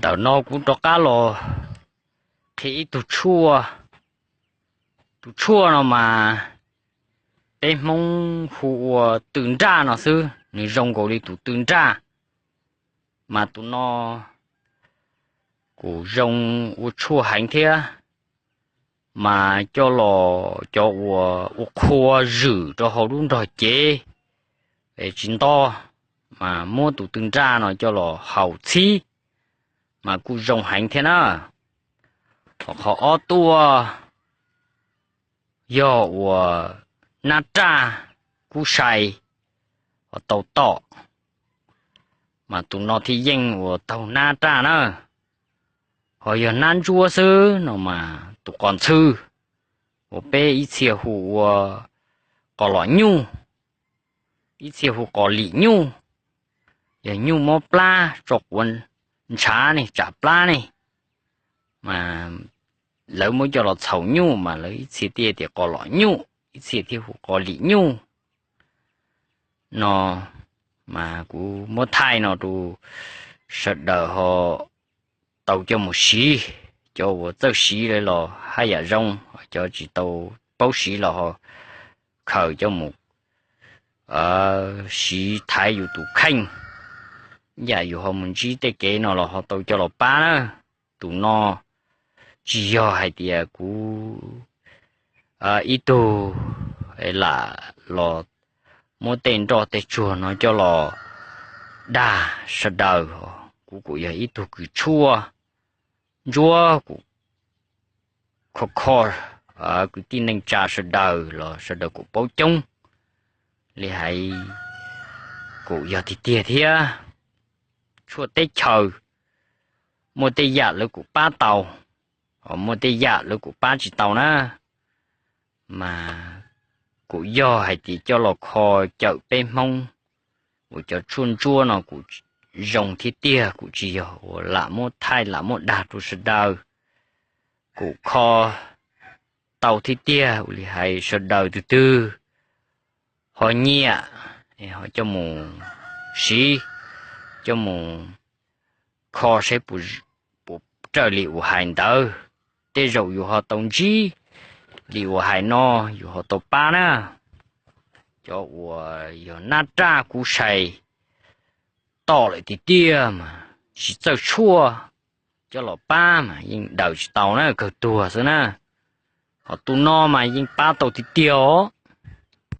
Ntawm no kuv rov qab los qhia ib tug tshuaj. Tus tshuaj no mas peb Hmoob hu ua tw nraj no xwb, nws zoo nkaus li tus tw nraj. Mas tus no kuj zoo ua tshuaj heev thiab, mas coj los cov uas ua qhua zwm rau hauv lub nrog cev tsis nto, mas muab tus tw nraj no coj los haus txhib, mas kuj zoo heev thiab na. Ho qhov ob tuaj yog uas nab raj kub sai ho tau tom, mas tus no thiaj yeej uas taug nab raj na. Ho yog nab ntsuab xwb no mas tus qos ntxhw, uas peb ib txhia hu ua qos los nyuj, ib txhia hu qos lim nyuj. Yog nyuj mob plab tso quav ntshav ne, tsam plab ne, mas lawv muab coj los txhaum nyuj mas lawv ib txhia thiaj tias qos los nyuj, ib txhia thiaj hu qos lim nyuj no. Mas kuv muab thaij no rau sawv daws ho tau coj mus siv. Cov uas txawj siv lawm los haj yam zoo, cov tsis tau paub siv los ho khaws coj mus siv thaiv yus tus kheej, yam yus ho mus ntsib tej kev no los ho tau coj los pab na. Tus no tsis yog hais tias kuv ib tug lam los muab tej nroj tej tsuag no coj los dag sawv daws. Kuv kuj yog ib tug kws tshuaj ntsuab, kuv kho kho kwv tij neej tsa sawv daws los sawv daws kuj paub coob li hais, kuj yog tiag tiag thiab. Tshuaj teb chaws muaj tej yam lawv kuj pab tau, ho muaj tej yam lawv kuj pab tsis tau na. Mas kuj yog hais tias coj los kho cawm peb Hmoob, uas cov tshuaj ntsuab no kuj zoo thiab tiag, kuj tsis yog uas lam muab thaij lam muab dag rau sawv daws. Kuj kho tau thiab tiag, ua li hais sawv daws tus twg ho nyiam ho coj mus siv, coj mus kho seb puas raws li uas hais ntawd. Tej zaum yus ho tau ntsib li uas hais no, yus ho tau pab na. Cov uas yog nab raj kub sai tom lawm tiag tiag mas tsis txawj tshuaj coj los pab mas yeej daws tsis tau na, kawg tuag xwb na. Ho tus no mas yeej pab tau tiag tiag os.